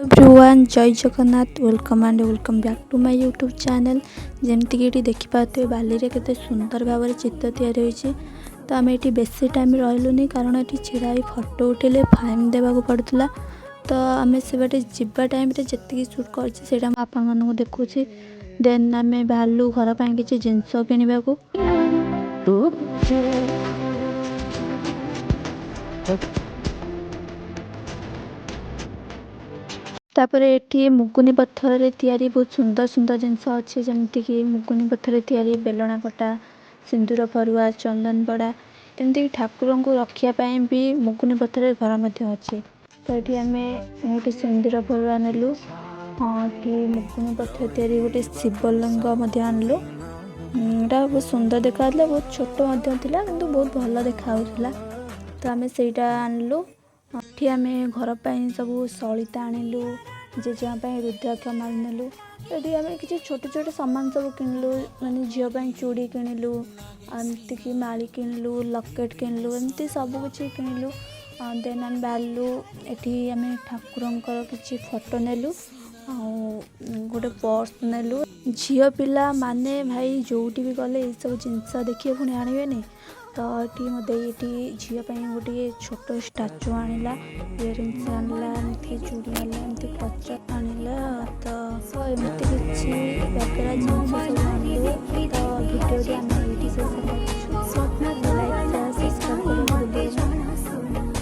Everyone, Jay Jagannath. Welcome and welcome back to my YouTube channel. ଯେମିତିକି ଏଠି ଦେଖିପାରୁଥିବେ, ବାଲିରେ କେତେ ସୁନ୍ଦର ଭାବରେ ଚିତ୍ର ତିଆରି ହୋଇଛି। ତ ଆମେ ଏଠି ବେଶୀ ଟାଇମ୍ ରହିଲୁନି, କାରଣ ଏଠି ଛିଡ଼ା ହୋଇ ଫଟୋ ଉଠେଇଲେ ଫାଇନ୍ ଦେବାକୁ ପଡ଼ୁଥିଲା। ତ ଆମେ ସେ ବାଟେ ଯିବା ଟାଇମ୍ରେ ଯେତିକି ସୁଟ୍ କରିଛି, ସେଇଟା ମୁଁ ଆପଣମାନଙ୍କୁ ଦେଖାଉଛି। ଦେନ୍ ଆମେ ବାହାରିଲୁ ଘର ପାଇଁ କିଛି ଜିନିଷ କିଣିବାକୁ। ତାପରେ ଏଠି ମୁଗୁନି ପଥରରେ ତିଆରି ବହୁତ ସୁନ୍ଦର ସୁନ୍ଦର ଜିନିଷ ଅଛି, ଯେମିତିକି ମୁଗୁନି ପଥରରେ ତିଆରି ବେଲଣା କଟା, ସିନ୍ଦୁର ଫରୁଆ, ଚନ୍ଦନ ପଡ଼ା। ଏମିତିକି ଠାକୁରଙ୍କୁ ରଖିବା ପାଇଁ ବି ମୁଗୁନି ପଥରରେ ଘର ମଧ୍ୟ ଅଛି। ତ ଏଠି ଆମେ ଗୋଟେ ସିନ୍ଦୁର ଫରୁଆ ନେଲୁ। ହଁ, ଏଠି ମୁଗୁନି ପଥର ତିଆରି ଗୋଟେ ଶିବଲିଙ୍ଗ ମଧ୍ୟ ଆଣିଲୁ। ଏଇଟା ବହୁତ ସୁନ୍ଦର ଦେଖାଯାଉଥିଲା। ବହୁତ ଛୋଟ ମଧ୍ୟ ଥିଲା, କିନ୍ତୁ ବହୁତ ଭଲ ଦେଖାଯାଉଥିଲା। ତ ଆମେ ସେଇଟା ଆଣିଲୁ। ଏଠି ଆମେ ଘର ପାଇଁ ସବୁ ସଳିତା ଆଣିଲୁ, ଜେଜେମା ପାଇଁ ରୁଦ୍ରାକ୍ଷ ମାଳି ନେଲୁ। ଏଠି ଆମେ କିଛି ଛୋଟ ଛୋଟ ସାମାନ ସବୁ କିଣିଲୁ, ମାନେ ଝିଅ ପାଇଁ ଚୁଡ଼ି କିଣିଲୁ, ଏମିତିକି ମାଳି କିଣିଲୁ, ଲକେଟ୍ କିଣିଲୁ, ଏମିତି ସବୁ କିଛି କିଣିଲୁ। ଦେନ୍ ଆମେ ବାହାରିଲୁ। ଏଠି ଆମେ ଠାକୁରଙ୍କର କିଛି ଫଟୋ ନେଲୁ ଆଉ ଗୋଟେ ପର୍ସ ନେଲୁ। ଝିଅ ପିଲା ମାନେ ଭାଇ, ଯେଉଁଠି ବି ଗଲେ ଏଇସବୁ ଜିନିଷ ଦେଖିବେ, ପୁଣି ଆଣିବେନି? ତ ଏଠି ମୋ ଦେଇ ଏଠି ଝିଅ ପାଇଁ ଗୋଟିଏ ଛୋଟ ଷ୍ଟାଚୁ ଆଣିଲା, ଇୟରିଙ୍ଗସ୍ ଆଣିଲା, ଏମିତି ଚୁଡ଼ି ଆଣିଲା, ଏମିତି କ୍ଲଚର୍ ଆଣିଲା। ତ ଏମିତି କିଛି ବଗେରା ଜିନିଷ